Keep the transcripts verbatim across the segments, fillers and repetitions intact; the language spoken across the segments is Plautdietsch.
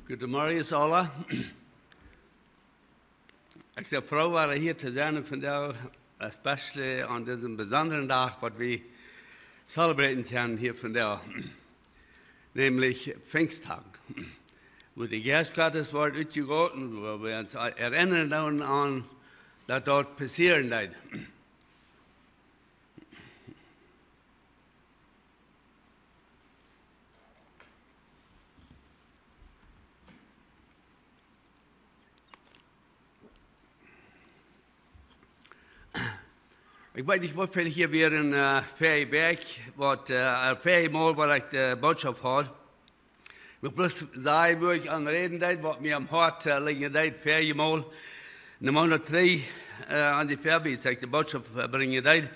Goodemorjes aula. Ekj sie froo, wada hia to sennen vondoag, especially aun disen besondren Dach, waut wie celebraten kjennen hia vondoag, nämlich Pinjstdach, wua de Jeist Gottes woat utjegoten, wua wie ons erinnern doonen aun, daut daut passieren deed. Ekj weet nich, woo väl hia wieren, äh, verje Wäakj, waut, äh, verje Mol, waut ekj de Bootschoft haud. Ekj well bloos sajen, wua ekj aun räden deed, waut mie aum Hoat, äh, lijen deed, verje Mol, een Moonat trigj, äh, aun de Fäabies, aus ekj de Bootschoft, äh, brinjen deed.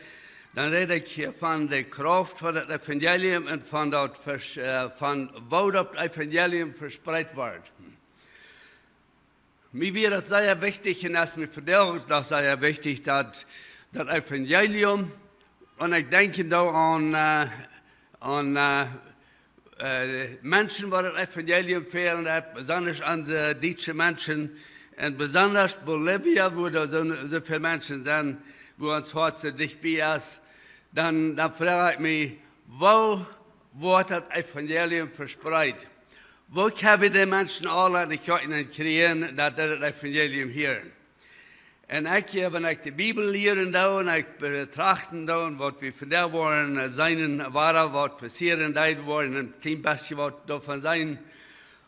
Dan räd ekj hia von de Krauft von daut Evangelium un von daut Vers-, äh, von woo daut Evangelium vespreet woat. Mie wia daut sea wichtich, un daut es mie vondoag noch sea wichtich, daut, daut Evangelium, un ekj denkj doa aun, äh, aun, äh, äh, Menschen, waut daut Evangelium fälen, daut besonda onse dietsche Menschen, un besonda Bolivia, wua doa soo, soo väl Menschen sent, wua ons Hoat soo dicht bie es, dan, dan froag ekj mie, woo woat daut Evangelium vespreet? Woo kjenn wie de Menschen aula enne Kjoakj nenn kjrieen, daut dee daut Evangelium hieren? Un ekj, äh, wan ekj de Bibel lieren doo un ekj betrachten doo, waut wie vondoag woaren, äh, seenen, wada waut passieren deed, woaren een kjlien bät waut doavon seenen,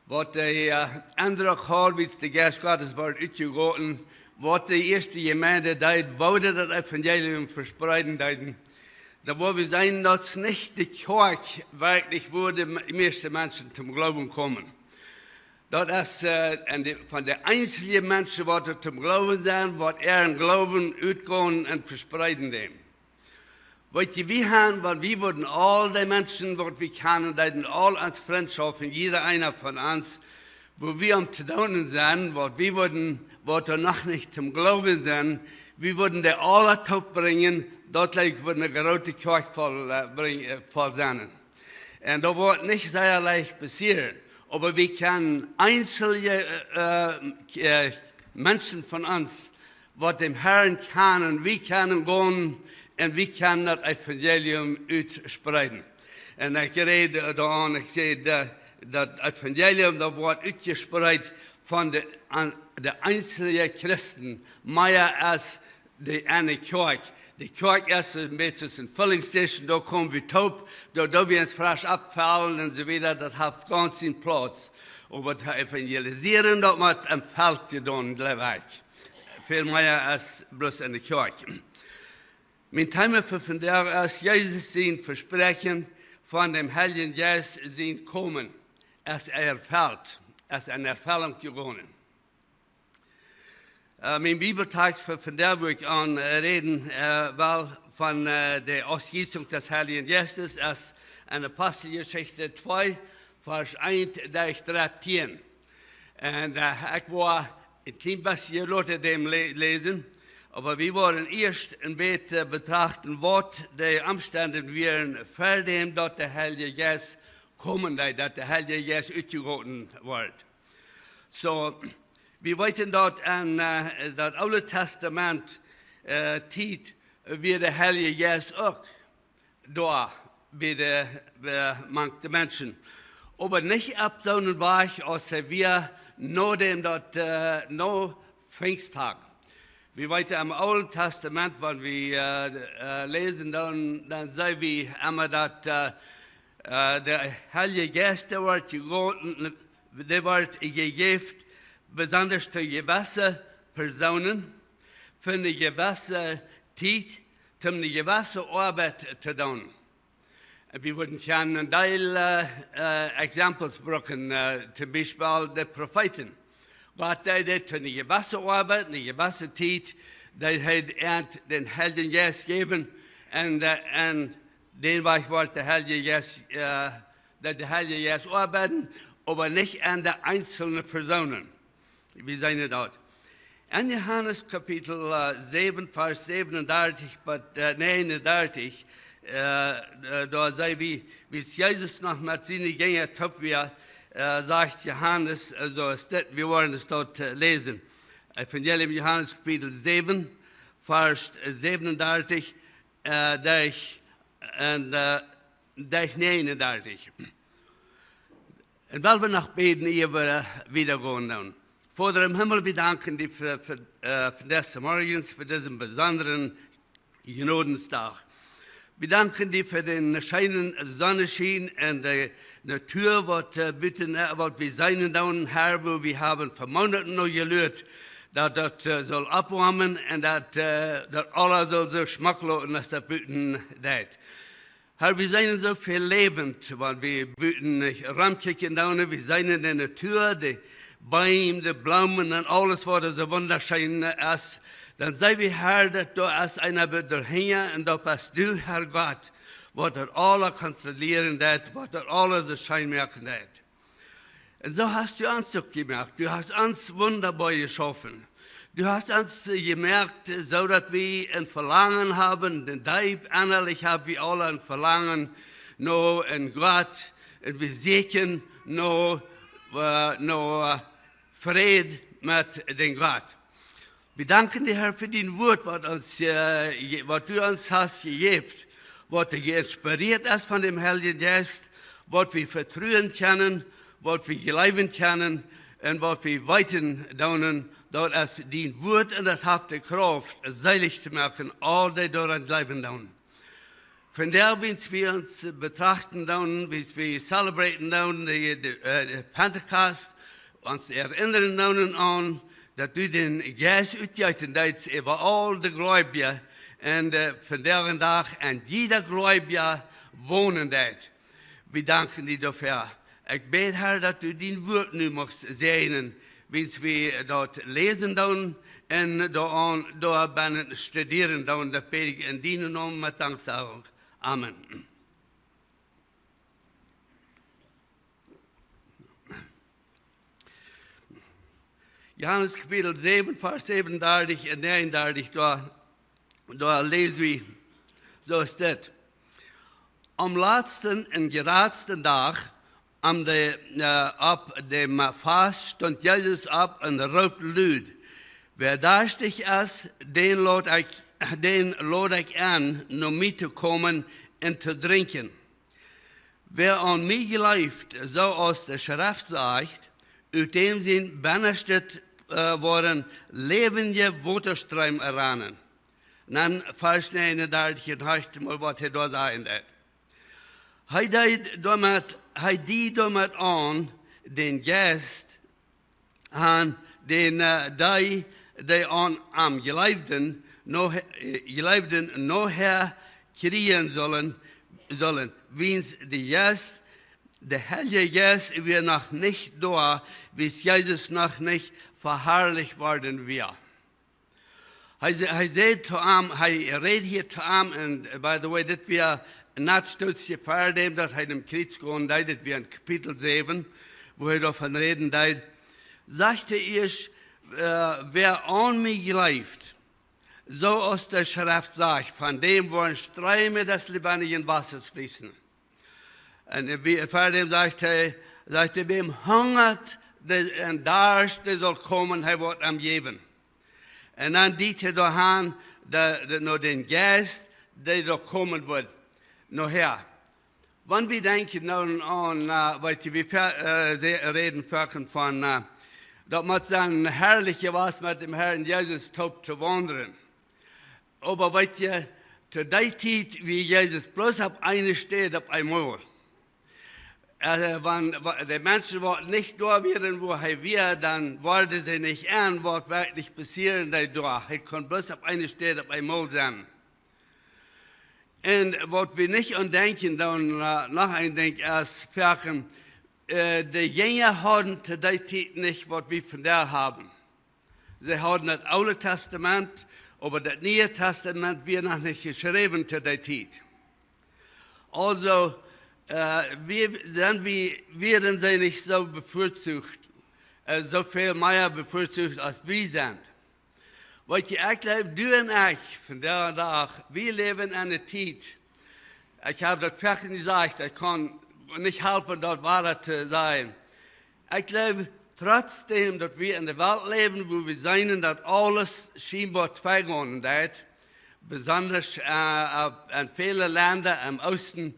waut de, äh, Endruck haud, wiels de Jeist Gottes woat utjegoten, waut de ieeschte Jemeent deed, woo dee daut Evangelium vespreeden deeden. Dan woa wie seenen, daut nich de Kjoakj werkjlich wua de me-, mieeschte Menschen toom Gloowen komen. Daut es, äh, en de, von de eensje Menschen, waut doa toom Gloowen sent, waut äaren Gloowen utgonen un vespreeden doonen. Weet jie, wie haben, wan wie wudden aul de Menschen, waut wie kjanen, dee deeden aul ons Frintschoft, jieda eena von ons, wua wie om to doonen sent, waut wie wudden, waut doa noch nich toom Gloowen sent, wie wudden dee aula toop brinjen, daut leicht wudd eene groote Kjoakj voll, äh, bring-, äh, voll sennen. Un daut woat nich sea leicht passieren, oba wie kjennen eensje, äh, äh, Menschen von ons, waut däm Herrn kjanen, wie kjennen gonen un wie kjennen daut Evangelium utspreeden. Un ekj räd doa aun, ekj saj, daut, daut Evangelium, daut woat utjespreet von de, aun, de eensje Christen, mea aus de enne Kjoakj. De Kjoakj es een bät een filling station, doa komen wie toop, doa, doa wie ons fresch oppfellen un soo wieda, daut haft gaunz sienen Plauz. Oba to evangelisieren, daut mott em Feld jedonen, jleew ekj. Väl mea aus bloos enne Kjoakj. Mien Thema fa vondoag es Jesus sien Vespräakjen von däm Heiljen Jeist sien Komen. Es erfellt, es en Erfellunk jegonen. Äh, mien Bibeltext fa vondoag, wua ekj aun, äh, räden, äh, well von, äh, de Ausgießung des Heiligen Geistes, es en Aposteljeschicht twee, Varsch eent derch dartieen. Un, äh, ekj woa een kjlien bät lota däm lä-, läsen, oba wie woaren ieescht een bät betrachten, waut de Omstend wieren, ver däm daut de Heilje Jeist komen deed, daut de Heilje Jeist utjegoten wort. Soo, wie weeten daut en, äh, daut Oole Testament, äh, Tiet, wia de Heilje Jeist uk doa bie de, bie, mank de Menschen. Oba nich opp soonen Wajch, aus hee wia no däm daut, äh, no Pinjstdach. Wie weeten em Oolen Testament, wan wie, äh, äh, läsen, dan, dan seenen wie emma daut, äh, äh, de Heilje Jeist, dee wort jegoten, dee wort jejäft, besonda to jewesse Persoonen, fa eene jewesse Tiet, om eene jewesse Oabeit to doonen. Un wie wudden kjennen een Deel, äh, äh, Examples brucken, äh, toom Biespel de Profeeten. Gott deed daut to eene jewesse Oabeit, eene jewesse Tiet, deed hee an dän Heiljen Jeist jäwen, un, äh, un dän Wajch wort de Heilje Jeist, äh, daut de Heilje Jeist oabeiden, oba nich aun de eensje Persoonen. Wie seenen daut. En Johanes Kapitel, äh, säwen, Varsch säwenundartich bat, äh, näajenundartich, äh, äh, doa seenen wie, wiels Jesus noch met siene Jinja toop wia, äh, sajcht Johanes, äh, soo aus dit, wie woaren daut, äh, läsen. Evangelium Johanes Kapitel säwen, Varsch säwenundartich, äh, derch, un, äh, derch näajenundartich. Un well wie noch bäden, ea wie, äh, wieda gonen doonen. Voda em Himmel, wie danken die fa, fa, äh, fa dise Morjes, fa disen besondren Jnodendach. Wie danken die fa dän scheenen Sonnenschien un de Natua, waut, äh, buten, äh, waut wie seenen doonen, Herr, wua wie haben fa Moonaten no jeluat, daut daut, äh, saul oppwoamen un daut, äh, daut aules saul soo schmock loten aus daut buten deit. Herr, wie seenen soo väl läwent, wan wie buten romkjikjen doonen, wie seenen de Natua, de Beem, de Bloomen un aules, waut soo wundascheen es, dan seenen wie, Herr, daut doa es eena doahinja un daut best du, Herr Gott, waut daut aules kontrollieren deit, waut daut aules soo scheen moaken deit. Un soo hast du ons uk jemoakt. Du hast ons wundaboa jeschaufen. Du hast ons, äh, jemoakt, äh, soo daut wie een Velangen haben, dän deep ennalich hab wie aule een Velangen no een Gott, un wie sieekjen no, äh, no, äh, Fräd met dän Gott. Wie danken die, Herr, fa dien Wort, waut ons, äh, je-, waut du ons hast jejäft, waut jeinspirieet es von däm Heiljen Jeist, waut wie vetruen kjennen, waut wie jleewen kjennen un waut wie weeten doonen, daut es dien Wort un daut haft de Krauft, seelich to moaken, aul dee doaraun jleewen doonen. Vondoag, wiels wie ons betrachten doonen, wiels wie celebraten doonen, de, de, äh, de Pentecost, ons erinnern doonen aun, daut du dän Jeist utjeeten deetst äwa aul de Gleubje un, äh, vondoag dän Dach en jieda Gleubja wonen deit. Wie danken die doafäa. Ekj bäd, Herr, daut du dien Wort nu muchst säajnen, wiels wie daut läsen doonen un doa, doa bennen studieren doonen, daut bäd ekj en dienen Nomen met Danksagunk. Amen. Johanes Kapitel säwen, Varsch säwenundartich un näajenundartich, doa, doa läs wie, soo es dit. Aum latsten un jratsten Dach, aum de, äh, opp däm Fast, stunt Jesus opp un roopt lud: Wäa darschtich es, dän lod ekj, dän lod ekj en, no mie to komen un to drinkjen. Wäa aun mie jleeft, soo aus de Schreft sajcht, ut däm sien Bennastet, äh, woaren läwendje Wotastroom rannen. Dan Varsch näajenundartich, un horcht mol, waut hee doa sajen deit. Hee deed doamet, hee deed doamet aun, dän Jeist aun dän, äh, dee, dee aun am jleewden, no, äh, jleewden, nohäa kjrieen sullen, sullen, wiels de Jeist, de Heilje Jeist wia noch nich doa, wiels Jesus noch nich veharlicht worden wia. Hee sa-, hee säd to am, hee räd hia to am, un, uh, by the way, dit wia nat stootje ver däm, daut hee aum Kjriez gonen deed, dit wia en Kapitel säwen, wua hee doavon räden deed. Sajcht hee ieescht, äh, wäa aun mie jleeft, soo aus de Schreft sajcht, von däm woaren Ströme des lebendigen Wassers fließen. Un wie, ver däm sajcht hee, sajcht hee, wäm hungat, dee, un darscht, dee saul komen, hee woat am jäwen. Un dan deed hee doa han, de, de, no dän Jeist, dee doa komen woat. Nohäa. Wan wie denkjen nu aun, äh, waut wie ver-, äh, se-, räden foaken von, äh, daut mott sennen herrlich jewast met däm Herrn Jesus toop to waundlen. Oba weet jie, to dee Tiet wia Jesus bloos opp eene Städ opp eemol. Äh, wan, wa-, de Menschen waut nich doa wieren, wua hee wia, dan worden see nich en, waut werkjlich passieren deed doa. Hee kunn bloos opp eene Städ opp eemol sennen. Un waut wie nich aun denkjen, dan, äh, noch een Dinkj es, foaken, äh, de Jinja hauden to dee Tiet nich, waut wie vondoag haben. See hauden daut Oole Tastament, oba daut Niee Tastament wia noch nich jeschräwen to dee Tiet. Aulsoo, äh, wie sent, wie wieren see nich soo bevorzucht, äh, soo väl mea bevorzucht aus wie sent. Weet jie, ekj jleew, du un ekj, vondoag dän Dach, wie läwen en eene Tiet, ekj hab daut foaken jesajcht, ekj kaun nich halpen daut woa to sajen. Ekj jleew, trotzdäm daut wie en de Welt läwen, wua wie seenen daut aules schienboa twei gonen deit, besondasch äh, opp, en väle Lenda em Oosten,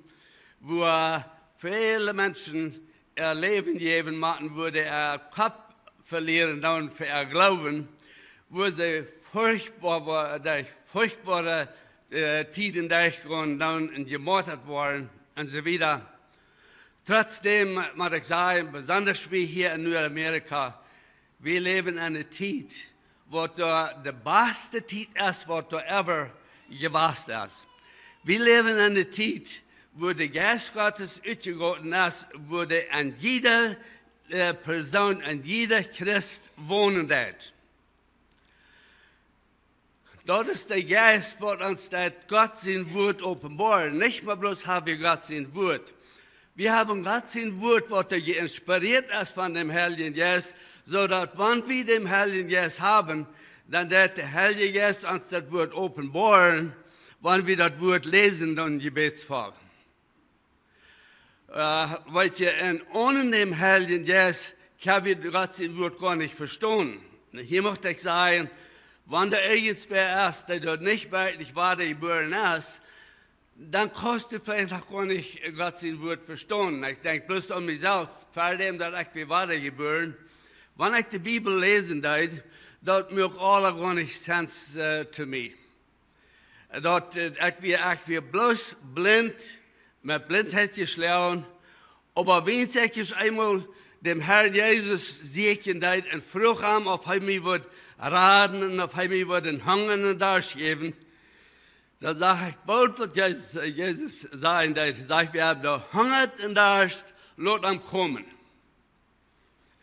wua väle Menschen äa Läwen jäwen motten, wua dee äa Kopp velieren doonen fa äa Gloowen, wua see furchtboa, wua dee furchtboare äh, Tieden derchgonen doonen un jemoatat woaren un soo wieda. Trotzdäm mott ekj sajen, besondasch wie hia en Nuadamerika, wie läwen en eene Tiet, waut doa de baste Tiet es, waut doa ever jewast es. Wie läwen en eene Tiet, wua de Jeist Gottes utjegoten es, wua dee en jieda äh, Persoon, en jieda Christ wonen deit. Daut es de Jeist, waut ons daut Gott sien Wort openboaren. Nich mau bloos hab wie Gott sien Wort. Wie haben Gott sien Wort, waut doa jeinspireet es von däm Heiljen Jeist, soo daut, wan wie däm Heiljen Jeist haben, dan deit de Heilje Jeist ons daut Wort openboaren, wan wie daut Wort läsen, dan jebädsvoll. Äh, weet jie, un onen däm Heiljen Jeist kjenn wie Gott sien Wort goanich vestonen. Nu, hia mucht ekj sajen, wan doa irjentwäa es, dee doa nich werkjlich wadajebuaren es, dan kaust du veleicht noch goanich Gott sien Wort vestonen. Ekj denkj bloos aun mie selfst, ver däm daut ekj wia wadajebuaren. Wan ekj de Bibel läsen deed, daut muak aules goanich sense äh, to mie. Daut äh, ekj wia, ekj wia bloos blint, met Blintheit jeschloagen, oba wiens ekj ieescht eemol däm Herrn Jesus sieekjen deed un fruach am, auf hee mie wudd raden un auf hee mie wudd een Hunga un Darscht jäwen, dan sach ekj boolt, waut Jesus, äh, Jesus sajen deed. Sajcht: Wäa doa hungat un darscht, lot am komen.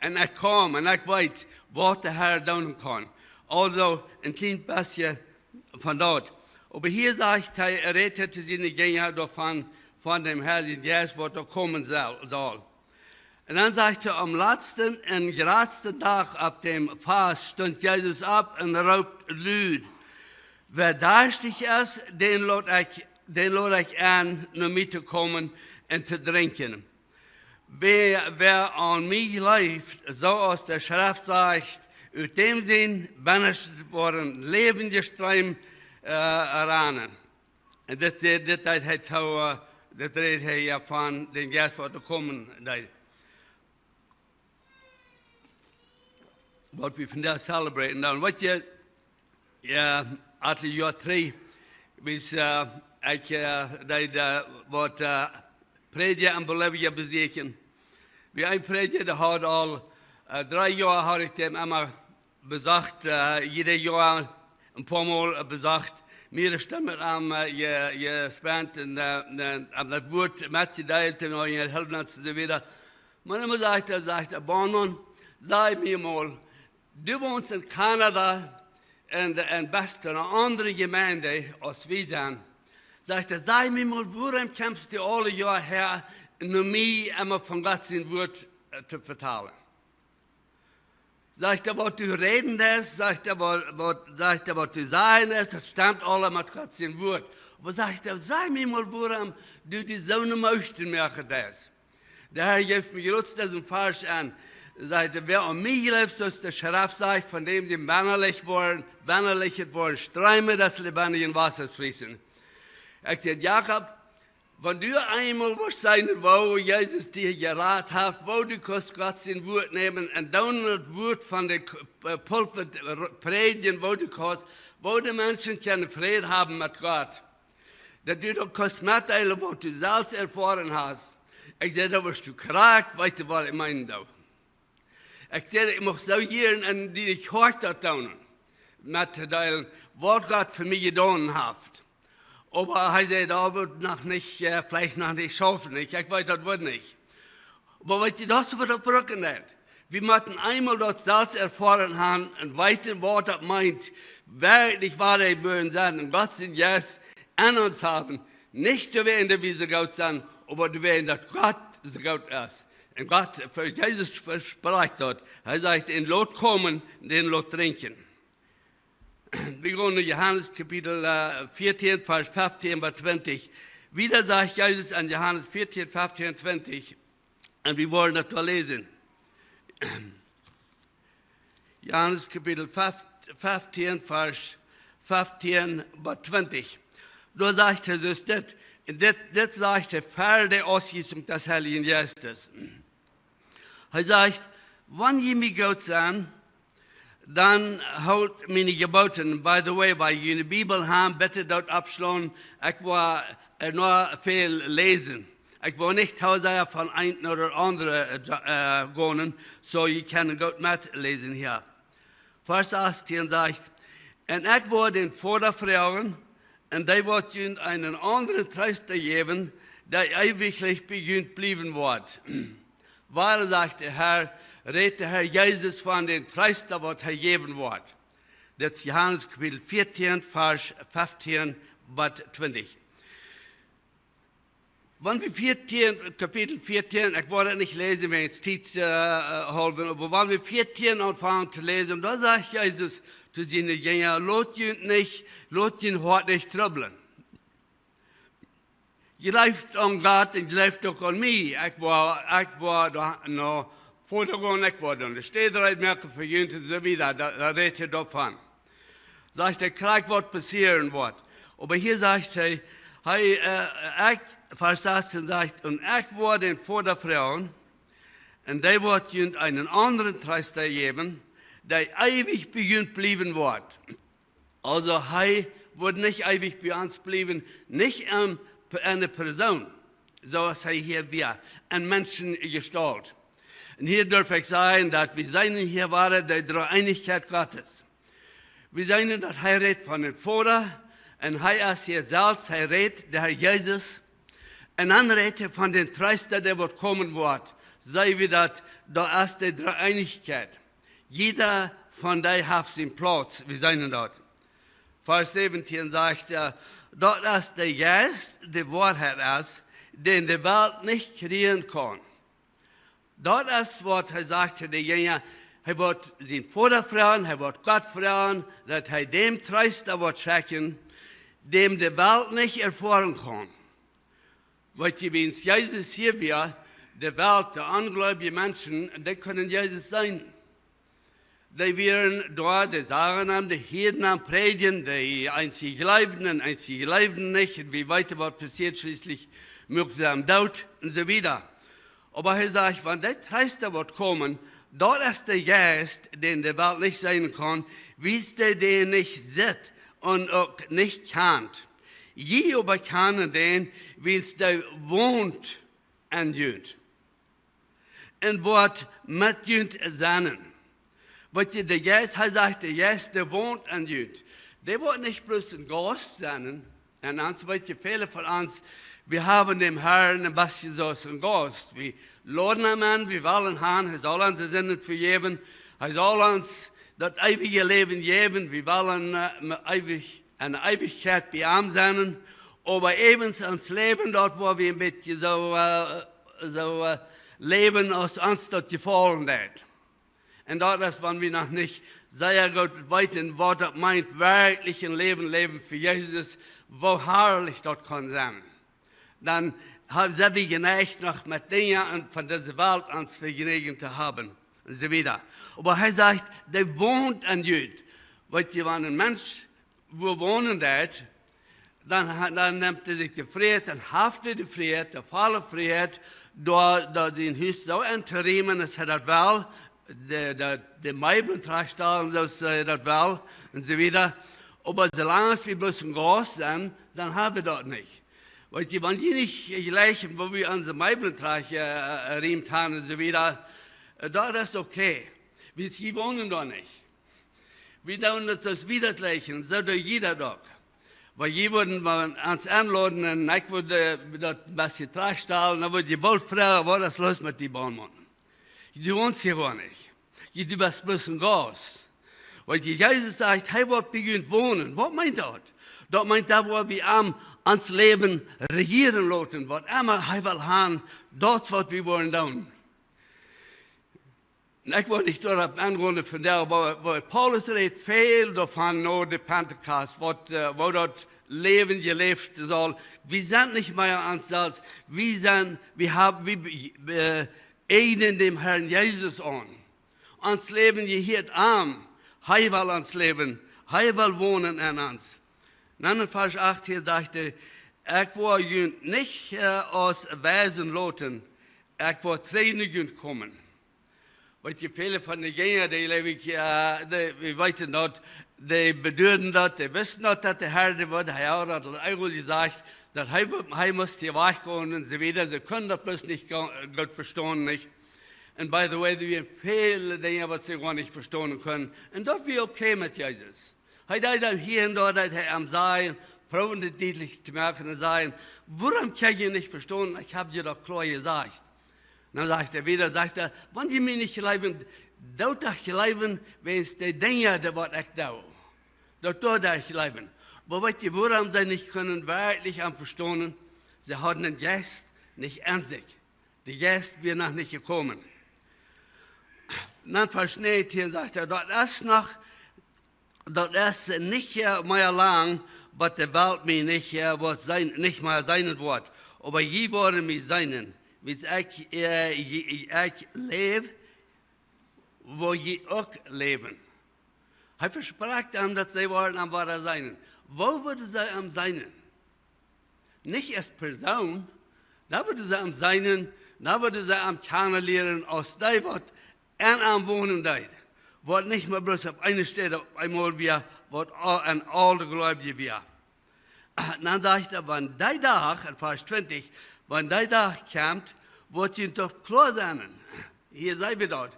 Un ekj kaum un ekj weet, waut de Herr doonen kaun. Aulsoo een kjlien bät von daut. Oba hia sajcht hee, rät hee to siene Jinja doavon, von däm Heiljen Jeist, waut doa komen saul, saul. Un dan sajcht hee, aum latsten un jratsten Dach opp däm Fast stunt Jesus opp un roopt lud: Wäa darschtich es, dän lot ekj, dän lot ekj en, no mie to komen un to drinkjen. Wäa, wäa aun mie jleeft, soo aus de Schreft sajcht, ut däm sien Bennascht woaren läwendje Streem äh, ranen. Un dit, dit, dit deed hee to, äh, dit rät hee jo von dän Jeist, waut doa komen deed. Waut wie vondoag celebraten doonen. Weet jie, jo, aule Joa trigj, wiels äh, ekj äh, deed äh, waut äh, Prädja en Bolivia besieekjen. Wie een Prädja, dee haud aul äh, dree Joa haud ekj däm emma besocht, äh, jiedet Joa een poa mol äh, besocht, mea Stund met am äh, je, jespent un äh, un am daut Wort metjedeelt un aul je helpen un soo wieda. Mau emma sajcht hee, sajcht hee: Baumann, saj mie mol, du wonst en Kanada un, un best en eene aundre Jemeent aus wie sent. Sajcht hee: Saj mie mol, wuarom kjemst du aule Joa häa, no mie emma von Gott sien Wort äh, to vetalen? Sajcht hee: Waut du räden deist, sajcht hee, waut, waut, sajcht hee, waut du sajen deist, daut stemt aula met Gott sien Wort. Oba sajcht hee, saj mie mol, wuarom du die soone Moasten moaken deist. De Herr jeft mie jrod disen Varsch aun. Sajcht hee: Wäa aun mie jleeft, soo aus de Schreft sajcht, von däm sien Bennascht woaren, Bennascht woaren Streeme des lebendigen Wassers fließen. Ekj säd: Jakob, wan du eemol wurscht seenen, woo Jesus die jerat haft, woo du kaust Gott sien Wort nämen un dan daut Wort von de K-, äh, Pulpit r-, prädjen, woo du kaust, woo de Menschen kjennen Fräd haben met Gott. Daut du daut kaust metdeelen, waut du selfst erfoaren hast. Ekj säd: Dan wurscht du krakjt weeten, waut ekj meenen doo. Ekj säd: Ekj mucht soo jieren aun die nich hoat daut doonen, mettodeelen, waut Gott fa mie jedonen haft. Oba hee säd: Daut woat noch nich, äh, veleicht noch nich schaufen, nich? Ekj weet, daut woat nich. Oba weet jie, daut es waut daut brucken deit. Wie motten eemol daut selfst erfoaren haben un weeten, waut daut meent, werkjlich wadajebuaren sennen un Gott sien Jeist en ons haben. Nich doawäajen, daut wie soo goot sent, oba doawäajen, daut Gott soo goot es. Un Gott, ver-, Jesus vesprakjt daut. Hee sajcht: Dän lot komen, dän lot drinkjen. Wie gonen no Johanes Kapitel äh, vieetieen, Varsch feftieen bat twintich. Wieda sajcht Jesus en Johanes vieetieen, feftieen, twintich, un wie woaren daut doa läsen. Johanes Kapitel fieftien, Varsch fieftien bat twintich. Doa sajcht hee soo dit, un dit, dit sajcht hee ver de Ausgießung des Heiligen Geistes. Hee sajcht: "Wan jie mie goot sent, dan hoolt miene Jeboten." By the way, wan jie ne Bibel han, bitte daut oppschlonen. Ekj woa, äh, noch väl läsen. Ekj woa nich too sea von eent no daut aundre, äh, ja-, äh, gonen, soo jie kjennen goot metläsen hia. Varsch achtieen sajcht: "Un ekj woa dän Voda froagen, un dee woat junt eenen aundren Treesta jäwen, dee eewich bie junt bliewen woat." Wua, sajcht de Herr, rät de Herr Jesus von dän Treesta, waut hee jäwen woat. Dit es Johanes Kapitel vieetieen, Varsch fieftien bat twintich. Wan wie vieetieen, Kapitel vieetieen, ekj woa daut nich läsen, wäajen Tiet, äh, äh, haulwen, oba wan wie vieetieen aunfangen to läsen, doa sajcht Jesus to siene Jinja: "Lot junt nich, lot jun Hoat nich trubblen. Jleeft aun Gott un jleeft uk aun mie. Ekj woa, ekj woa doa no Voda gonen, ekj woa doa ne Städ reed moaken fa junt," un soo wieda. Doa, doa rät hee doavon. Sajcht hee, krakjt waut passieren woat. Oba hia sajcht hee, hee, äh, ekj, Varsch sechzehn sajcht: "Un ekj woa dän Voda froagen, un dee woat junt eenen aundren Treesta jäwen, dee eewich bie junt bliewen woat." Aulsoo, hee woat nich eewich bie ons bliewen, nich en, en eene Persoon, soo aus hee hia wia, en Menschengestalt. Un hia derf ekj sajen, daut wie seenen hia wada de Dreeeenichkjeit Gottes. Wie seenen, daut hee rät von dän Voda, un hee es hia selfst, hee rät, de Herr Jesus, un dan rät hee von dän Treesta, dee waut komen woat. Seenen wie daut, doa es de Dreeeenichkjeit. Jieda von dee haft sienen Plauz, wie seenen daut. Varsch säwentieen sajcht hee: "Daut es de Jeist, dee Woarheit es, dän de Welt nich kjrieen kaun." Daut es waut hee sajcht to de Jinja. Hee woat sienen Voda froagen, hee woat Gott froagen, daut hee dän Treesta woat schekjen, dän de Welt nich erfoaren kaun. Weet jie, wiels Jesus hia wia, de Welt, de onjleewje Menschen, dee kunnen Jesus seenen. Dee wieren doa, dee sagen am, dee hieeden am prädjen, dee eenje jleewden un eenje jleewden nich. Un wie weeten, waut passieet, schlieslich muaken see am doot un soo wieda. Oba hee sajcht, wan de Treesta woat komen, daut es de Jeist, dän de Welt nich seenen kaun, wiels dee dän nich sitt un uk nich kjant. Jie oba kjanen dän, wiels dee wont en junt un woat met junt sennen. Weet jie, de Jeist, hee sajcht, de Jeist, dee wont en junt. Dee woat nich bloos een Gaust sennen. Un ons, weet jie, väle von ons, wie haben dän Herrn een bät soo aus een Gaust. Wie loden am en, wie wellen han, hee saul onse Sinden vejäwen, hee saul ons daut eewje Läwen jäwen, wie wellen, äh, eewich, en Eewichkjeit bie am sennen, oba äwent ons Läwen, daut woa wie een bät soo, äh, soo, äh, läwen, aus ons daut jefaulen deit. Un daut es, wan wie noch nich sea goot weeten, waut daut meent, werkjlich een Läwen läwen fa Jesus, woo harlich daut kaun sennen. Dan ha-, sent wie jeneicht, noch met Dinja un von dise Welt ons Vejnäajen to haben un soo wieda. Oba hee sajcht, dee wont en junt. Weet jie, wan een Mensch wua wonen deit, dan ha-, dan nemt hee sikj de Frieheit, dan haft hee de Frieheit, de volle Frieheit, doa, doa sien Hus soo entoriemen, aus hee daut well, de, de, de Meeblen trajchtstalen, soo aus hee daut well, un soo wieda. Oba soo lang aus wie bloos een Gaust sent, dan haben wie daut nich. Weet jie, wan jie nich jlikjen, woo wie onse Meeblen trajcht, äh, äh, jerieemt haben un soo wieda, äh, daut es okay. Wiels jie wonen doa nich. Wie doonen daut soo aus wie daut jlikjen, soo doo jie daut uk. Wan jie wudden ons enloden un ekj wudd, äh, daut een bät trajchtstalen, dan wudd jie boolt froagen, waut es loos met die, Bornmann? Du wonst hia goanich. Du best bloos een Gaust. Wan Jesus sajcht, hee woat bie junt wonen, waut meent daut? Daut meent, doa woa wie am ons Läwen rejieren loten, waut emma hee well han, daut es waut wie wellen doonen. Un ekj well nich doaropp engonen vondoag, oba, oba Paulus rät väl doavon no de Pentekost, waut, äh, woo daut Läwen jeläft saul. Wie sent nich mea ons selfst. Wie sent, wie haben, wie, äh, eiden däm Herrn Jesus aun. Ons Läwen jehieet am. Hee well ons Läwen. Hee well wonen en ons. Dan en Varsch acht hia sajcht hee: "Ekj woa junt nich, äh, aus Weisen loten. Ekj woa trigj no junt komen." Weet jie, väle von de Jinja, dee, jleew ekj, äh, dee, wie weeten daut, dee beduaden daut, dee wisten daut, daut de Herr, dee wudd, hee haud daut aul jesajcht, daut hee, hee must hia wajchgonen un soo wieda. See kunnen daut bloos nich go-, goot vestonen, nich? Un by the way, doa wieren väle Dinja, waut see goanich vestonen kunnen. Un daut wia okay met Jesus. Hee deed dan hia un doa, deed hee am sajen, proowen daut dietlich to moaken un sajen: "Wuarom kjenn jie nich vestonen? Ekj hab junt daut kloa jesajcht." Dan sajcht hee wieda, sajcht hee: "Wan jie mie nich jleewen, doot doch jleewen, wäajens de Dinja, dee waut ekj doo. Doot, doot doch jleewen." Oba weet jie, wuarom see nich kunnen werkjlich am vestonen? See hauden dän Jeist nich en sikj. De Jeist wia noch nich jekomen. Dan Varsch näajentieen sajcht hee: "Daut es noch, daut es nich, äh, mea lang, bat de Welt mie nich, äh, woat seenen, nich mea seenen woat. Oba jie woaren mie seenen, wiels ekj, äh, jie, ekj läw, woa jie uk läwen." Hee vesprakjt an, daut see woaren am wada seenen. Woo wudden see am seenen? Nich aus Persoon, dan wudden see am seenen, dan wudden see am kjanen lieren aus dee, waut en am wonen deed. Waut nich mea bloos opp eene Städ opp eemol wia, waut a-, en aul de Gleubje wia. Dan sajcht hee: "Wan dee Dach", en Varsch twintich, "wan dee Dach kjemt, woat junt daut kloa sennen." Hia seenen wie daut.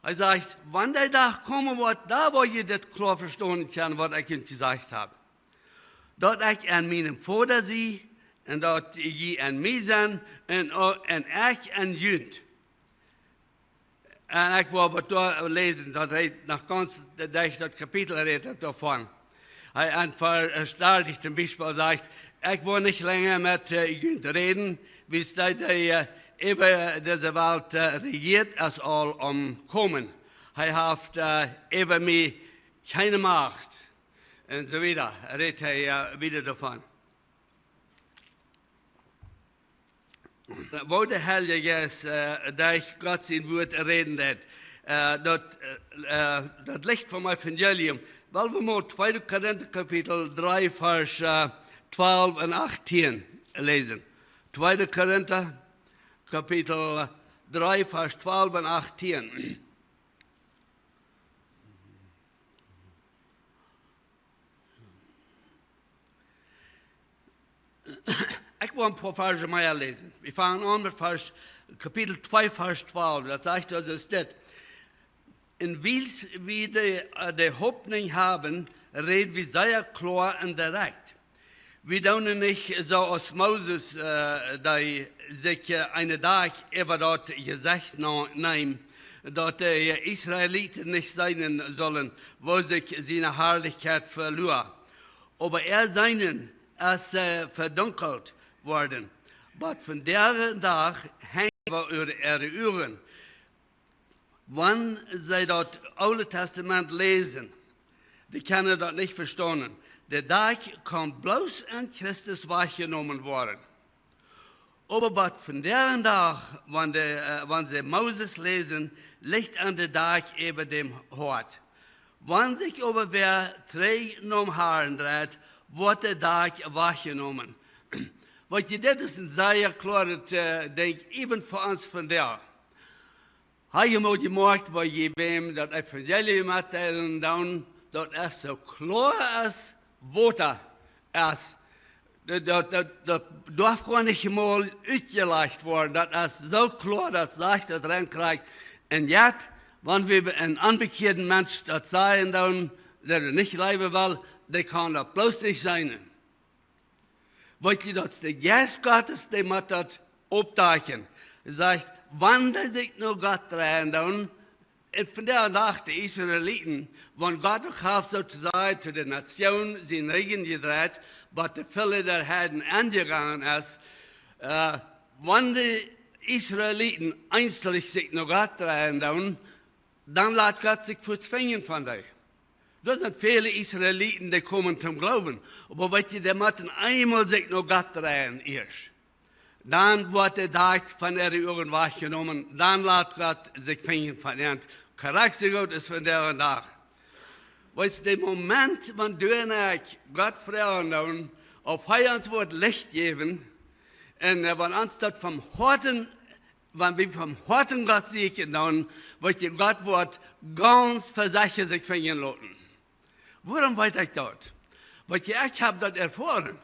Hee sajcht: "Wan dee Dach komen woat, dan woa jie dit kloa vestonen kjennen, waut ekj junt jesajcht hab. Daut ekj en mienem Voda sie, un daut jie en mie sent, un, un ekj en junt." Un ekj well waut doa läsen, daut hee noch gaunz derch daut Kapitel rät doavon. Hee, en Varsch, äh, dartich toom Biespel sajcht: "Ekj woa nich lenja met, äh, junt räden, wiels dee, dee, äh, äwa dise Welt, äh, rejieet, es aul omkomen. Hee haft, äh, äwa mie kjeene Macht." Un soo wieda rät hee, äh, wieda doavon. Woo de Heilje Jeist, äh, derch Gott sien Wuat räden deed, äh, daut, äh, äh, daut Licht vom Evangelium. Well wie mol tweede Korinta Kapitel dree, Varsch, äh, twalf un achtieen läsen. Tweede Korinta Kapitel dree, Varsch twalf un achtieen. Ekj well een poa Varsch mea läsen. Wie fangen aun met Varsch, Kapitel twee, Varsch twalf. Daut sajcht aulsoo dit: "Un wiels wie de, äh, de Hopninj haben, räd wie sea kloa un direkt. Wie doonen nich soo aus Moses, äh, dee sikj, äh, eenen Dach äwa daut Jesecht no-, neem, daut de Israeliten nich seenen sullen, woo sikj siene Harlichkjeit veloa. Oba äa Seenen es, äh, vedunkelt worden. Bat vondoag dän Dach henjt äwa äare Uagen. Wan see daut Oole Tastament läsen, dee kjennen daut nich vestonen. De Dach kaun bloos en Christus wajchjenomen woaren. Oba bat vondoag dän Dach, wan de, äh, wan see Moses läsen, licht an de Dach äwa däm Hoat. Wan sikj oba wäa trigj nom Harn dreit, woat de Dach wajchjenomen." Weet jie, dit es een sea kloaret, äh, Dinkj, even fa ons vondoag. Hab jie mol jemoakjt, woo jie wäm daut Evangelium metdeelen doonen, daut es soo kloa aus Wota es. Daut, daut, daut, daut darf goanich mol utjelajcht woaren. Daut es soo kloa, daut sajcht daut rein krakjt. Un yet, wan wie een onbekjeada Mensch daut sajen doonen, dee nich jleewen well, dee kaun daut bloos nich seenen. Weet jie, daut de Jeist Gottes, dee mott daut oppdakjen. Sajcht, wan dee sikj no Gott dreien doonen, un vondoag dän Dach de Israeliten, wan Gott noch haft, soo to sajen, to de Natsjoon sienen Rigjen jedreit, waut de Fäla doa hauden aunjegongen es, äh, wan de Israeliten eensich sikj no Gott dreien doonen, dan lat Gott sikj fuaz finjen von dee. Doa sent väle Israeliten, dee komen toom Gloowen. Oba weet jie, dee motten eemol sikj no Gott dreien ieescht. Dan woat de Dach von äare Uagen wajchjenomen. Dan lat Gott sikj finjen von an. Korrekt soo goot es vondoag dän Dach. Weetst, dän Moment, wan du un ekj Gott froagen doonen, auf hee ons woat Licht jäwen, un äh, wan ons daut von Hoaten, wan wie von Hoaten Gott sieekjen doonen, woat je Gott woat gaunz vesecha sikj finjen loten. Wuarom weet ekj daut? Wiels ekj hab daut erfoaren.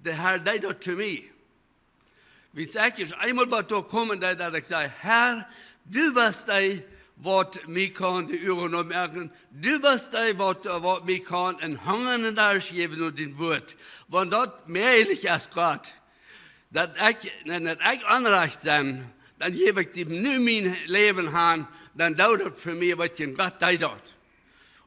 De Herr deed daut to mie. Wiels ekj es eemol bat doa komen, daut, daut ekj säd: Herr, du best dee, waut mie kaun de Uagen opmoaken. Du best dee, waut, waut mie kaun een Hunga un Darscht jäwen no dien Wuat. Wan daut mäajlich es, Gott, daut ekj, wan daut ekj onrajcht sie, dan jäw ekj die nu mien Läwen han, dan doo daut fa mie, wiels Gott deed daut.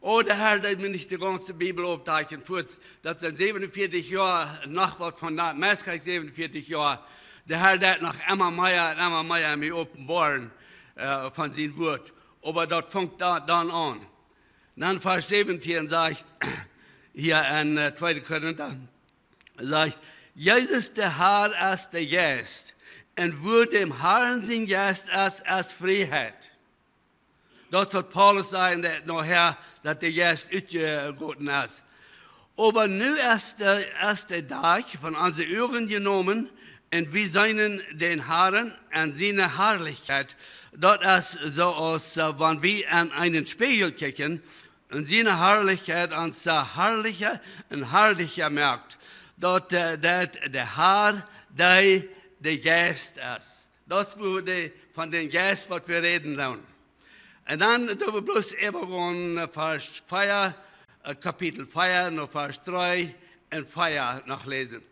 O, de Herr deed mie nich de gaunze Bibel opdakjen, fuaz, daut sent säwenunvieetich Joa, noch waut von daut, meist krakjt säwenunvieetich Joa. De Herr deed noch emma mea un emma mea mie openboaren äh, von sien Wuat. Oba daut funk da, dan aun. Dan Varsch säwentieen sajcht, hia en äh, tweede Korinta, sajcht: Jesus, de Herr, es de Jeist, un wua däm Herrn sien Jeist es, es Frieheit. Daut es waut Paulus säd, daut nohäa, daut de Jeist utjegoten es. Oba nu es de, es de Dach von onse Uagen jenomen, un wie seenen dän Herrn en siene Harlichkjeit. Daut es soo aus äh, wan wie en eenen Spieejel kjikjen, un siene Harlichkjeit ons äh, harlicha un harlicha moakt. Daut äh, daut de Herr, dee de Jeist es. Daut es wua de, von dän Jeist, waut wie räden doonen. Un dan doo wie bloos äwagonen äh, Varsch vea, äh, Kapitel vea, no Varsch dree un vea noch läsen.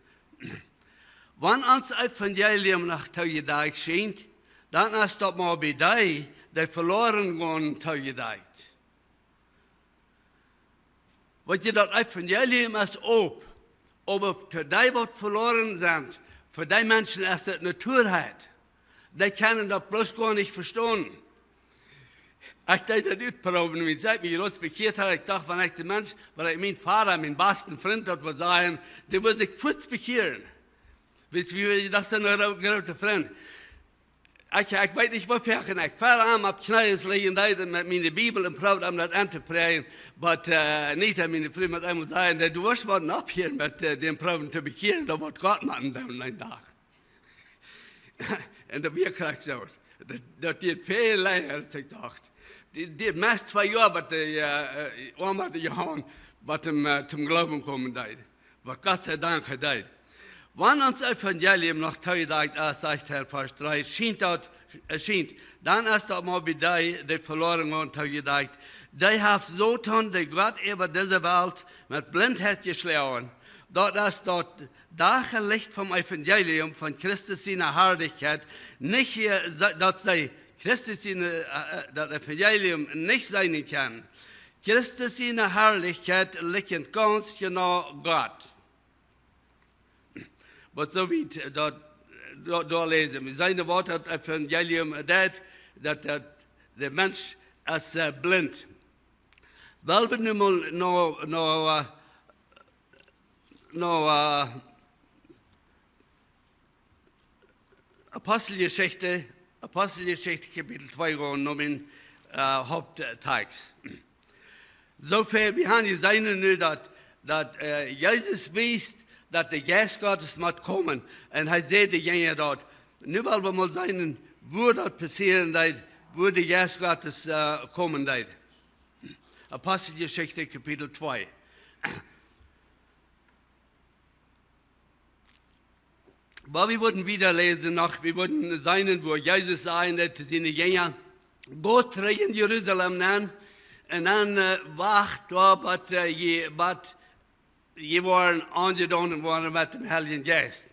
Wan ons Evangelium noch toojedakjt schient, dan es daut mau bie dee, dee veloaren gonen, toojedakjt. Weetst, daut Evangelium es op, oba fa dee, waut veloaren sent, fa dee Menschen es daut ne Torheit. Dee kjennen daut bloos goanich vestonen. Ekj deed daut utproowen, wiels ekj mie jrods bekjieet haud, ekj docht, wan ekj de Mensch, wan ekj mien Voda, mien basten Frint, daut wudd sajen, dee wudd sikj fuaz bekjieren. Wiels wie, daut sent ne gro-, groote Frind. Ekj, ekj weet nich, woo foaken ekj ver am opp Kjnees lijen deed un met miene Bibel un proowd am daut auntopräajen. Oba äh, Anita, miene Fru, mott eemol sajen, daut du woascht mau opphieren met äh, dän proowen to bekjieren, daut woat Gott motten doonen eenen Dach. Un daut wia krakjt soo. Daut, daut dieed väl lenja, aus ekj docht. Dee, dee meist twee Joa, bat de äh, äh, Oma de Johan, bat hee äh, toom Gloowen komen deed. Oba Gott sie Dank, hee deed. Wan ons Evangelium noch toojedakjt es, sajcht hee en Varsch dree, schient daut, äh, schient, dan es daut mau bie dee, dee veloaren gonen, toojedakjt. Dee haft Soton, de Gott äwa dise Welt, met Blintheit jeschloagen. Daut es daut Dachlicht vom Evangelium von Christus siene Harlichkjeit, nich äh, se-, daut see Christus siene, äh, äh, daut Evangelium nich seenen kjennen. Christus siene Harlichkjeit likjent gaunz jeneiw Gott. Waut soo wiet, äh, daut, daut, daut läsen. Wie seenen, waut daut Evangelium deit, daut, daut de Mensch es äh, blint. Well wie nu mol no, no, äh, no, äh, Aposteljeschicht, Aposteljeschicht Kapitel twee gonen, no mien äh, Haupttext. Soo väl, wie haben jeseenen nu, daut, daut äh, Jesus wiest, daut de Jeist Gottes mott komen. Un hee säd de Jinja daut. Nu well wie mol seenen, woo daut passieren deed, woo de Jeist Gottes äh, komen deed. Aposteljeschicht Kapitel twee. Oba wie wudden wieda läsen noch, wie wudden seenen, woo Jesus säd to siene Jinja: Got trigj en Jerusalem nenn, un dan äh, wacht doa, bat äh, jie, bat jie woaren aunjedonen woaren met däm Heiljen Jeist.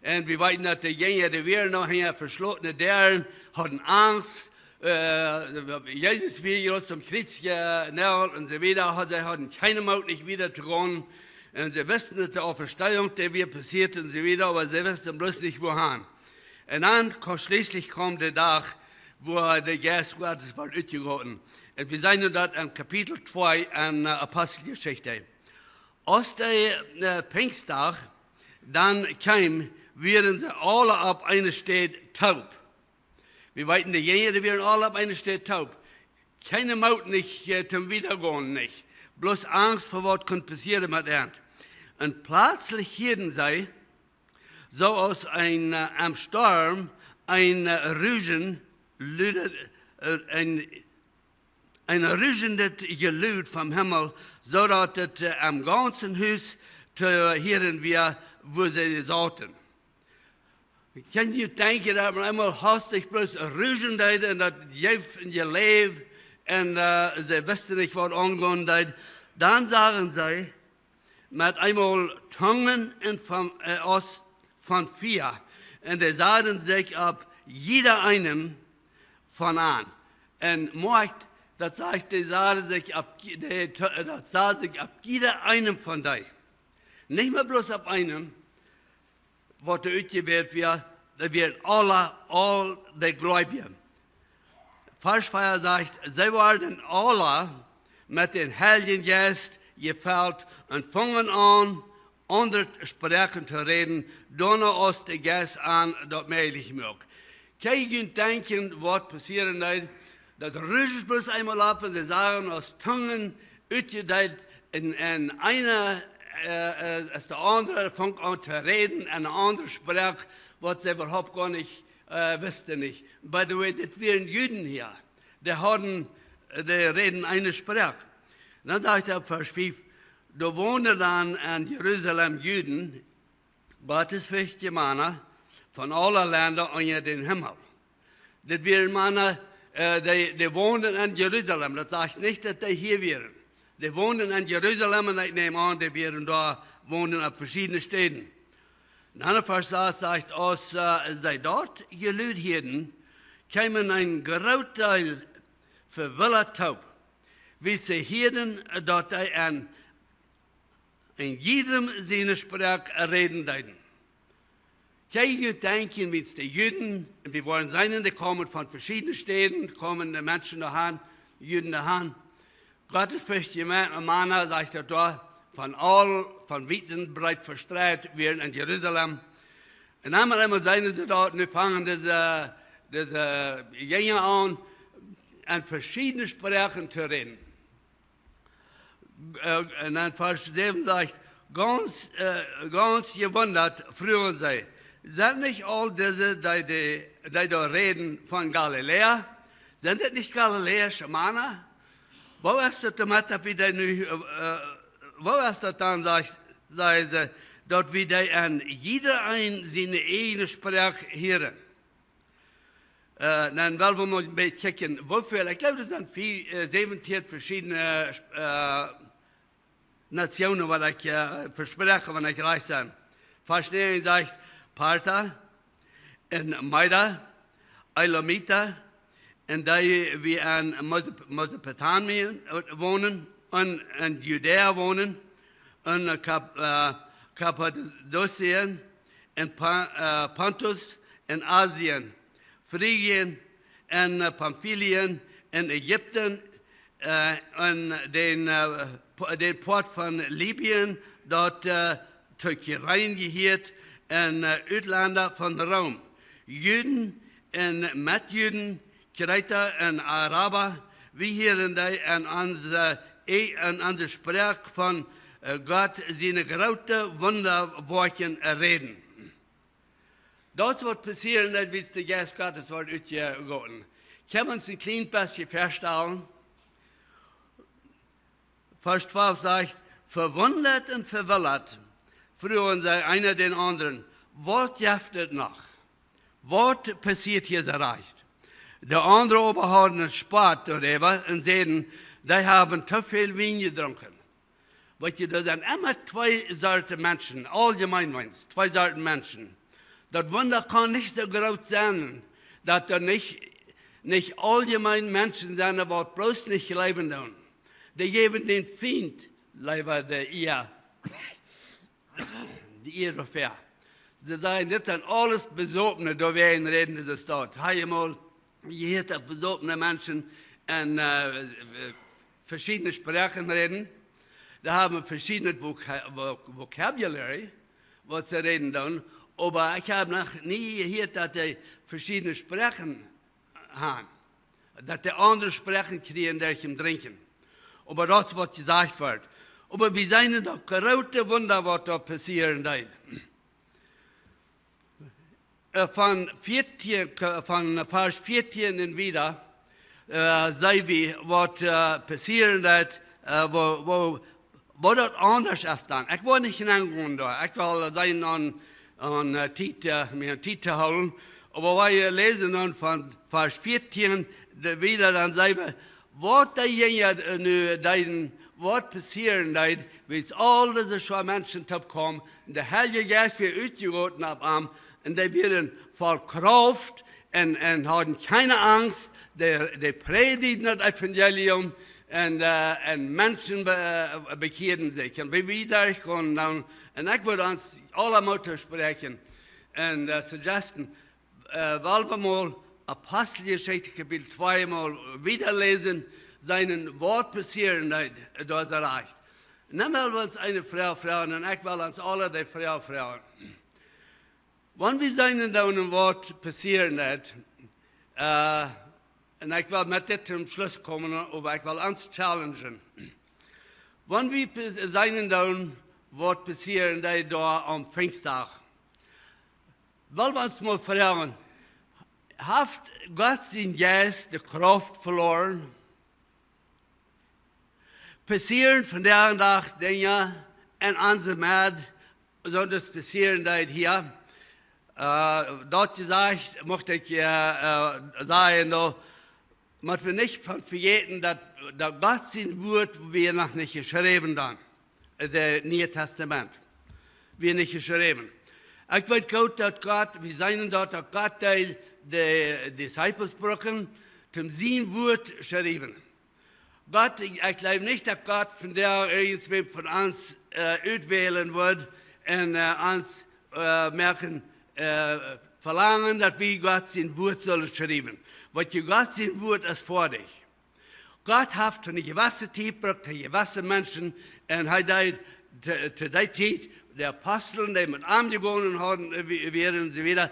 Un wie weeten, daut de Jinja, dee wieren noch hinja veschlotne Däaren, hauden Angst, äh, Jesus wia jrods aum Kjriez jenagelt un soo wieda, haud-, see hauden kjeenen Moot nich wieda to gonen. Un see wisten, daut de Auferstehung, dee wia passieet un soo wieda, oba see wisten bloos nich, wua han. Un dan kjeem, schlieslich kjeem de Dach, wua de Jeist Gottes wort utjegoten. Un wie seenen daut en Kapitel twee en äh, Aposteljeschicht. Aus de äh, Pinjsdach dan kjeem, wieren see aule opp eene Städ toop. Wie weeten, de Jinja, dee wieren aule opp eene Städ toop. Kjeene Moot nich, äh, toom wieda gonen nich. Bloos Angst fa waut kunn passieren met an. Un pletslich hieeden see, soo aus een, äh, aum Storm, een, äh, Ruschen, lude, äh, een, een ruschendet Jelud vom Himmel, soo daut et, äh, aum gaunzen Hus to hieren wia, wua see sauten. Kaun jie denkjen, daut maun eemol hastich bloos ruschen deed un daut jeef een Jeläf un, äh, see wisten nich, waut aungonen deed. Dan sagen see, met eemol Tungen un von, äh, aus von Fia. Un dee saten sikj opp jieda eenem von an. Un moakt, daut sajcht, dee saten sikj opp, dee, daut saten sikj opp jieda eenem von dee. Nich mea bloos opp eenem, waut doa utjewält wia, daut wieren aule, aul de Gleubje. Varsch vea sajcht, see worden aule met dän Heiljen Jeist jefelt un fungen aun, aundre Sproaken to räden, doano aus de Jeist an daut mäajlich muak. Kaun jie denkjen, waut passieren deed? Daut ruscht bloos eemol opp un see sagen, aus Tungen utjedeelt un, un eena, äh, äh, aus de aundre funk aun to räden, eene aundre Sproak, waut see äwahaupt goanich, äh, wisten nich. By the way, dit wieren Juden hia. Dee hauden, äh, dee räden eene Sproak. Dan sajcht hee opp Varsch fiew, doa wonden dan en Jerusalem Juden, gottesferchtje Mana von aule Lenda unja dän Himmel. Dit wieren Mana, äh, dee, dee wonden en Jerusalem. Daut sajcht nich, daut dee hia wieren. Dee wonden en Jerusalem un ekj näm aun, dee wieren doa, wonden opp veschiedne Städen. Dan opp Varsch sas sajcht, aus, äh, see daut Jelud hieeden, kjeemen een groot Deel vewillat toop, wiels see hieeden, daut dee en en jiedrem siene Sproak räden deeden. Kaun jie denkjen, wiels de Juden, un wie woaren seenen, dee komen von veschiedne Städen, komen de Menschen doahan, Juden doahan. Gottesferchtje Mana, sajcht daut doa, von aul, von wiet un breet vestreit wieren en Jerusalem. Un dan opp eemol seenen see doa, nu fangen dise, dise Jinja aun, en veschiedne Sproaken to räden. Äh, un dan Varsch säwen sajcht, gaunz, äh, gaunz jewundat fruagen see, sent nich aul dise, dee, dee, dee doa räden, von Galiläa? Sent dit nich galiläische Mana? Woo es daut doamet, daut wie dee nu, äh, woo es daut dan, sajcht, säden see, daut wie dee en jieda een siene ieejne Sproak hieren? Äh, dan well wie mol een bät kjikjen, woo väl, ekj jleew, daut sent vea-, äh, säwentieen veschiedne, äh, Nationen, waut ekj, äh, vespräakj, wan ekj rajcht sie. Varsch näajen sajcht, Partha un Meda, Elamita, un dee, waut en Mesop-, Mesopotamien, äh, wonen, un en Judäa wonen, un, äh, Kap-, äh, Kappadokien, un Pa-, äh, Pontus, un Asien, Phrygien, un, äh, Pamfilien, un Ägipten, äh, un dän, äh, Po-, dän Poat von Libien, daut, äh, to Kyrene jehieet, un, äh, Utlenda von Rom, Juden un Metjuden, Kjreeta un Araba, wie hieren dee en onse, äh, en onse Sproak von, äh, Gott siene groote Wundawoakjen räden. Daut es waut passieren deed, wiels de Jeist Gottes wort utjegoten. Kjenn wie ons een kjlien bät väastalen? Varsch twalf sajcht, vewundat un vewillat fruagen see eena dän aundren, waut jeft et noch? Waut passieet hia soo rajcht? De aundre oba hauden Spott doaräwa un säden, dee haben to väl Wien jedrunken. Weet jie, doa sent emma twee Sorten Menschen, auljemeen meent, twee Sorten Menschen. Daut Wunda kaun nich soo groot sennen, daut doa nich, nich auljemeen Menschen sent, waut bloos nich jleewen doonen. Dee jäwen dän Fient leewa de Ea, de Ea doafäa. See sajen, dit sent aules Besopne, doawäajen räden dise Staut. Hab jie mol jehieet, daut besopne Menschen en, äh, veschiedne Sproaken räden? Dee haben veschiedne Voca-, Voc-, Vocabulary, waut see räden doonen, oba ekj hab noch nie jehieet, daut dee veschiedne Sproaken haben. daut dee aundre Sproaken kjrieen derch daut Drinkjen. Oba daut es waut jesajcht woat. Oba wie seenen daut groote Wunda waut doa passieren deed. Äh, von vieetieen, äh, von Varsch vieetieen un wieda, äh, seenen wie waut, äh, passieren deed, äh, woo, woo, woo daut aundasch es dan. Ekj well nich nengonen doa. Ekj well sennen aun, aun, äh, Tiet, äh, mea Tiet to hoolen. Oba wie läsen dan von Varsch vieetieen de, wieda, dan seenen wie, waut de Jinja, äh, nu deeden, waut passieren deed, wiels aul dise schwoare Menschen toopkjeemen, de Heilje Jeist wia utjegoten opp an, un dee wieren voll Krauft un, un hauden kjeene Angst, dee, dee prädjden daut Evangelium un, äh, un Menschen be-, äh, bekjieeden sikj. Un wie, wie derchgonen dan, un ekj wudd ons aula Moot toospräakjen un, äh, suggesten, äh, well wie mol Aposteljeschicht Kapitel twee mol wieda läsen, seenen waut passieren deed, doa soo rajcht. Un dan well wie ons eene Froag froagen, un ekj well ons aula dee Froag froagen. Wan wie seenen dan waut passieren deed, äh, un ekj well met dit toom Schluss komen, oba ekj well ons challengen. Wan wie pes-, seenen dan waut passieren deed doa aum Pfingstdach, well wie ons mol froagen, haft Gott sien Jeist de Krauft veloaren? Passieren vondoag Dinja en onse Med, soo aus passieren deed hia. Äh, daut jesajcht, mucht ekj, äh, äh, sajen, doa mott wie nich von vejäten, daut, daut Gott sien Wuat wia noch nich jeschräwen dan. Äh, daut Niee Tastament wia nich jeschräwen. Ekj weet goot, daut Gott, wie seenen daut, daut Gott deed de Disciples brucken, toom sien Wuat schriewen. Gott, ekj, ekj jleew nich, daut Gott vondoag irjentwäm von ons, äh, utwälen wudd un, äh, ons, äh, moaken, äh, velangen, daut wie Gott sien Wuat sellen schriewen. Wiels Gott sien Wuat es foadich. Gott haft to eene jewesse Tiet brukt hee jewesse Menschen, un hee deed to, to dee Tiet, de Apostel, dee met am jegonen hauden, äh, wie-, wieren un soo wieda,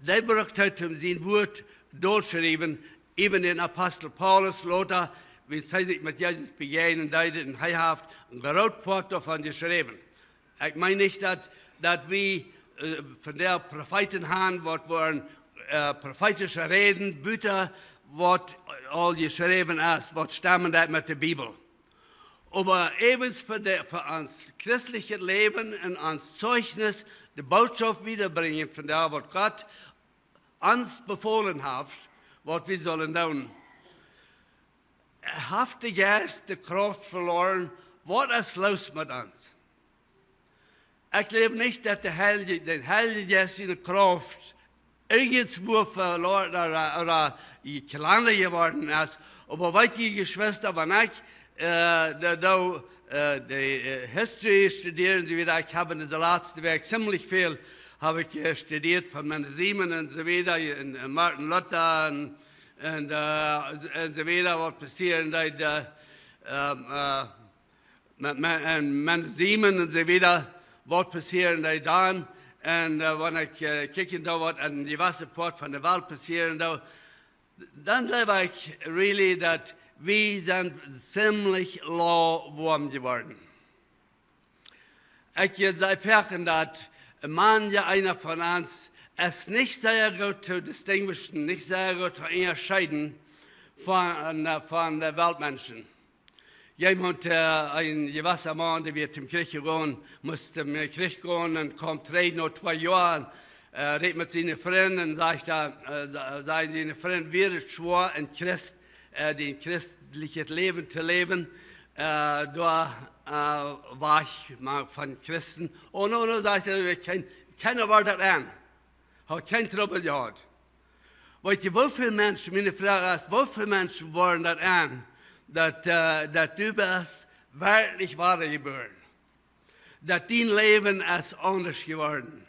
dee brukt hee toom sien Wuat dolschriewen, äwen dän Apostel Paulus lota, wiels hee sikj met Jesus bejäajnen deed, un hee haft een groot Poat doavon jeschräwen. Ekj meen nich, daut, daut wie, äh, vondoag Profeeten haben, waut woaren, äh, profeetische Räden, buta waut aul jeschräwen es, waut stemmen deed met de Bibel. Oba äwent fa de, fa ons christeljet Läwen un ons Zeugnis, de Botschaft wiedabrinjen vondoag, waut Gott ons befolen haft, waut wie sellen doonen. Haft de Jeist de Krauft veloaren? Waut es loos met ons? Ekj jleew nich, daut de Heilje, dän Heiljen Jeist siene Krauft irjentwua veloaren ooda, ooda kjlanda jeworden es. Oba weet jie, Jeschwista, wan ekj, äh, de, de, äh, de, äh, History studieren, soo wieda, ekj hab en dise latste Wäakj zimlich väl, hab ekj, äh, studieet von Menno Simons un soo wieda, un, un Martin Luther un, un, äh, un soo wieda, waut passieren deed, äh, ähm, äh, met, met, un Menno Simons un soo wieda, waut passieren deed dan. Un, äh, wan ekj, äh, kjikj doa waut en de jewesse Poat von de Welt passieren deed, dan jleew ekj really, daut wie sent zimlich luftwoam jeworden. Ekj, äh, sie foaken, daut manja eena von ons es nich sea goot to distinguishen, nich sea goot to unjascheiden von, äh, von de Weltmenschen. Jie motten, äh, een jewessa Maun, dee wia toom Kjrich jegonen, must toom Kjrich gonen un kjeem trigj no twee Joa, äh, räd met siene Frind un sajcht, äh, sa-, säden siene Frind, wia et schwoa, een Christ, äh, dän christlichet Läwen to läwen, äh, doa, äh, wajch, mau von Christen. Un, un, un, sajcht hee, kjeen, kjeena woat daut aun. Haft kjeen Trubbel jehaut. Weet jie, woo väl Menschen, miene Froag es, woo väl Menschen woaren daut aun, daut, äh, daut du best werkjlich wadajebuaren? Daut dien Läwen es aundasch jeworden?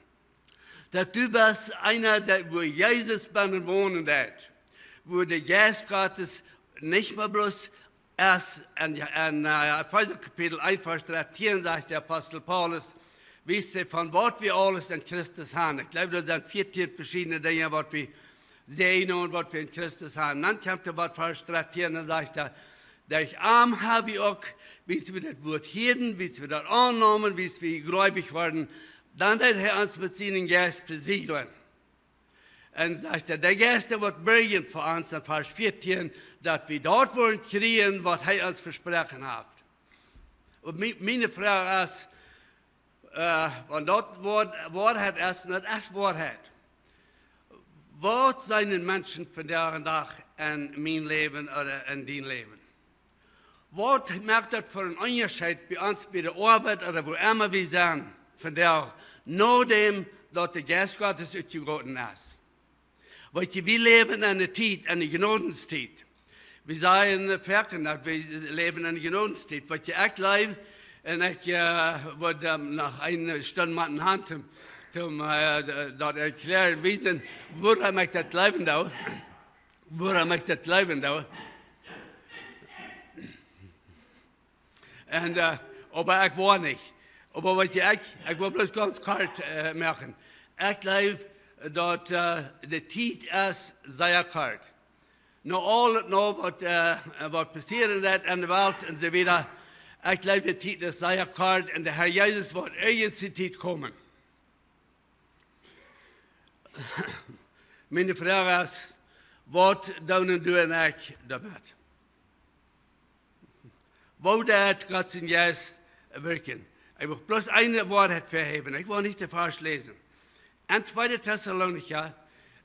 Daut du best eena, dee, wua Jesus bennen wonen deit, wua de Jeist Gottes nich mea bloos es en, en, äh, Efeesa Kapitel eent, Varsch dartieen sajcht de Apostel Paulus, wiest hee von waut wie aules en Christus haben. Ekj jleew, daut sent vieetieen veschiedne Dinja, waut wie Säajen, waut wie en Christus haben. Dan kjemt hee bat Varsch dartieen un sajcht hee: Derch am ha wie uk, wiels wie daut Wuat hieeden, wiels wie daut aunnamen, wiels wie gleubich worden, dan deed hee ons met sienen Jeist vesieejlen. Un sajcht hee: De Jeist, dee woat borjen fa ons, en Varsch vieetieen, daut wie daut woaren kjrieen, waut hee ons vesproaken haft. Un mie-, miene Froag es, äh, wan daut Wuat Woarheit es, un daut es Woarheit, waut sent de Menschen vondoag dän Dach en mien Läwen ooda en dien Läwen? Waut moakt daut fa een Unjascheet bie ons, bie de Oabeit ooda wua emma wie sent vondoag, nodäm daut de Jeist Gottes utjegoten es? Weetst, wie läwen en eene Tiet, en eene Jnodentiet. Wie sajen, äh, foaken, daut wie läwen en eene Jnodentiet. Weetst, ekj jleew, un ekj, äh, wudd, ähm, noch eene Stund motten haben, om, om, äh, d-, daut erklären, wiesen, wuarom ekj daut jleewen doo. Wuarom ekj daut jleewen doo. Un, äh, oba ekj woa nich. Oba weetst, ekj, ekj well bloos gaunz kort, äh, moaken. Ekj jleew daut, äh, de Tiet es sea kort. No aul daut, no waut, äh, waut passieren deit en de Welt un soo wieda. Ekj jleew, de Tiet es sea kort un de Herr Jesus woat irjent siene Tiet komen. Miene Froag es, waut doonen du un ekj doamet? Woo deit Gott sien Jeist wirkjen? Ekj mucht bloos eene Woarheit vehäwen. Ekj well nich dän Varsch läsen. En tweede Tessalonicha,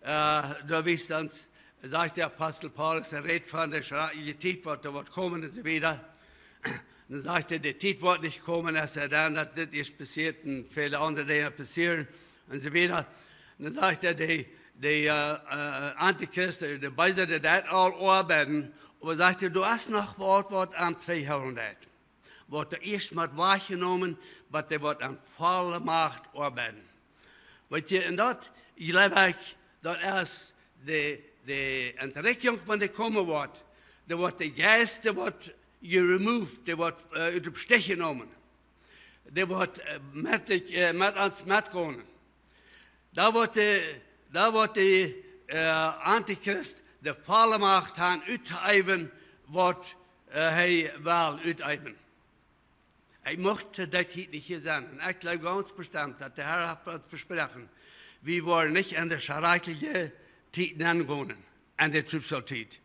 äh, doa wiest ons, sajcht de Apostel Paulus, hee rät von de schrakjliche Tiet, waut doa woat komen un soo wieda. Dan sajcht hee, de Tiet woat nich komen, es et dan, daut dit ieescht passieet un väle aundre Dinja passieren un soo wieda. Dan sajcht hee, de, de, äh, äh, Antichrist, de Beese, dee deit aul oabeiden, oba sajcht hee, doa es noch waut, waut am trigjhoolen deit. Woat ieescht mott wajchjenomen, bat dee woat en volle Macht oabeiden. Weetst, un daut, jleew ekj, daut es de, de Entrikjunk, wan dee komen woat. Doa woat de Jeist, dee woat jeremoved, dee woat, äh, ut dän Stich jenomen. Dee woat, äh, met, äh, met ons metgonen. Doa woat de, doa woat de, äh, Antichrist de volle Macht haben, uttoäwen, waut, äh, hee well uttoäwen. Ekj mucht dee Tiet nich hia sennen. Un ekj jleew gaunz bestemt, daut de Herr haft ons vesproaken, wie woaren nich en de schrakjliche Tiet nengonen, en de Trübsaltiet.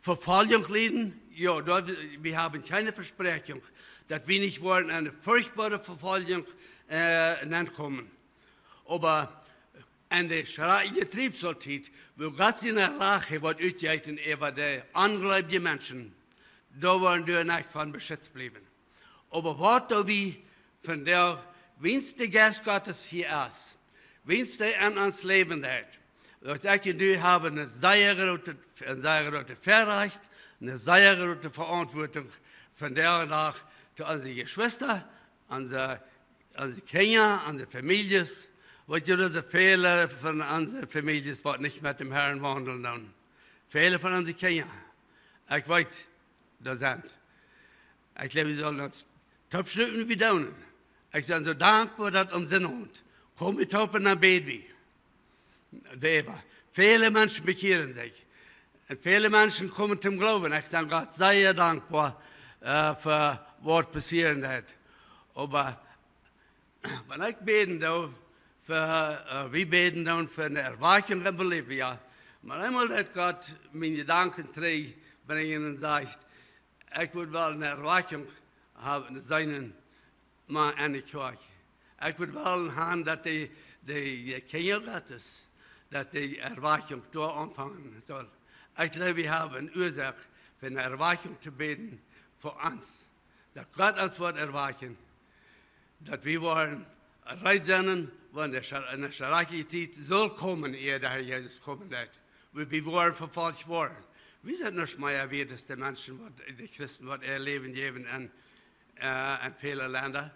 Vefoljunk lieden, jo, doa, wie haben kjeene Vespräakjunk, daut wie nich woaren en eene forchtboare Vefoljunk, äh, nenkomen. Oba en de schrakjliche Trübsaltiet, wua Gott siene Rache woat utjeeten äwa de onjleewje Menschen, doa woaren wie nich von beschitzt bliewen. Oba waut doo wie vondoag, wiels de Jeist Gottes hia es, wiels hee en ons Läwen deit? Daut ekj un du haben eene sea groote, eene sea groote Väarajcht, eene sea groote Veauntwuatunk vondoag dän Dach to onse Jeschwista, onse, onse Kjinja, onse Famieljes. Weetst, doa sent väle von onse Famieljes, waut nich met däm Herrn waundlen doonen. Väle von onse Kjinja. Ekj weet, doa sent. Ekj jleew, wie sellen ons toopschluten, wie doonen. Ekj sie soo dankboa, daut aum Sindach komen wie toop un dan bäd wie. Doaräwa. Väle Menschen bekjieren sikj. Un väle Menschen komen toom Gloowen. Ekj sie Gott sea dankboa, äh, fa waut passieren deit. Oba wan ekj bäden doo fa, äh, wie bäden dan fa eene Erwachung en Bolivia, mau eemol daut Gott miene Jedanken trigjbrinjen un sajcht, ekj wudd well eene Erwachung haben, seenen, mau en de Kjoakj. Ekj wudd well haben, daut de, de, de Kjinja Gottes, daut de Erwachung doa aunfangen saul. Ekj jleew, wie haben eene Uasoak fa eene Erwachung to bäden fa ons. Daut Gott ons woat erweichen, daut wie woaren reed sennen, wan de Scha-, eene schrakjliche Tiet saul komen, ea de Herr Jesus komen deit. Wie, wie woaren vefolcht woaren. Wie sent nich mea wieet aus de Menschen, waut, de Christen, waut äa Läwen jäwen en, äh, en väle Lenda.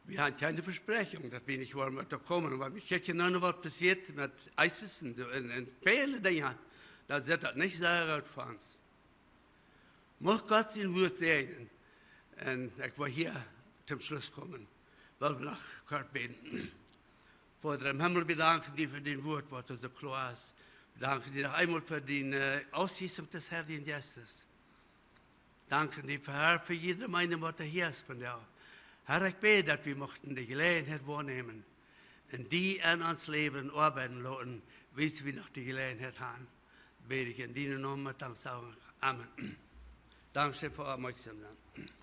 Wie haben kjeene Vespräakjunk, daut wie nich woaren met komen, oba wie kjikjen nu, waut passieet met ISIS un soo, un, un väle Dinja. Dan sent daut nich sea goot fa ons. Mucht Gott sien Wuat säajnen. Un ekj well hia toom Schluss komen. Well wie noch kort bäden. Voda em Himmel, wie danken die fa dien Wuat, waut doa soo kloa es. Wie danken die noch eemol fa dien, äh, Ausjießung des Herrn Jesus. Danken die, Herr, fa jiedem eenen, waut doa hia es vondoag. Herr, ekj bäd, daut wie muchten de Jeläajenheit woanämen un die en ons Läwen oabeiden loten, wiels wie noch de Jeläajenheit haben. Bäd ekj en dienen Nomen met Danksagung. Amen. Dankscheen fa oppmoakjsom sennen.